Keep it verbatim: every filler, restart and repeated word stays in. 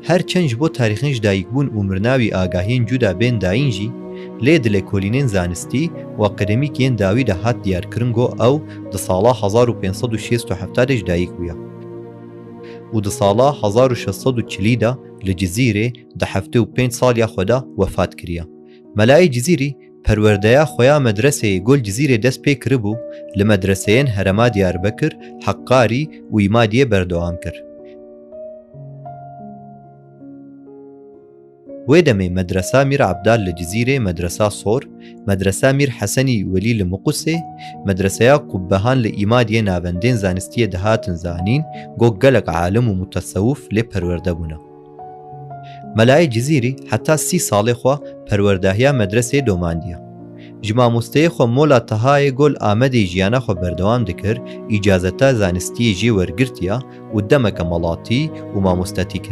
Her çend ji bo tarîxên ji dayikbûn û mirina wî agahiyên cuda bên dayîn jî, lê di lêkolînên zanistî û akademîk yên dawî de hat diyarkirin ku ew di sala hezar û pênc sed û şêst û heft de ji dayik bûya û di sala hezar û şeş sed û çilî de li Cizîrê di heftê û pênc saliya xwe de wefat kiriye. Melayê Cizîrî perwerdeya xwe ya medreseyê ku li Cizîrê dest pê kiribû, li medreseyên herêma Diyarbekir, Heqarî û Îmadiyê berdewam kir. Wê demê Medresa Mîr Ebdal li Cizîrê, Medresa Sor, Medresa Mîr Hesenî Welî li Miqusê, Medreseya Qubbehan li Îmadiyê navendên zanistiyê dihatin zanîn, ku gelek alim û mutesewif lê perwerde bûne. Melayê Cizîrî heta sî salê xwe perwerdahiya medresê domandiye. Ji mamosteyê xwe Mola Tahayê ku li Amedê jiyana xwe berdewam dikir, îcazeta zanistiyê jê wergirtiye û demeke melatî û mamostetî kiriye.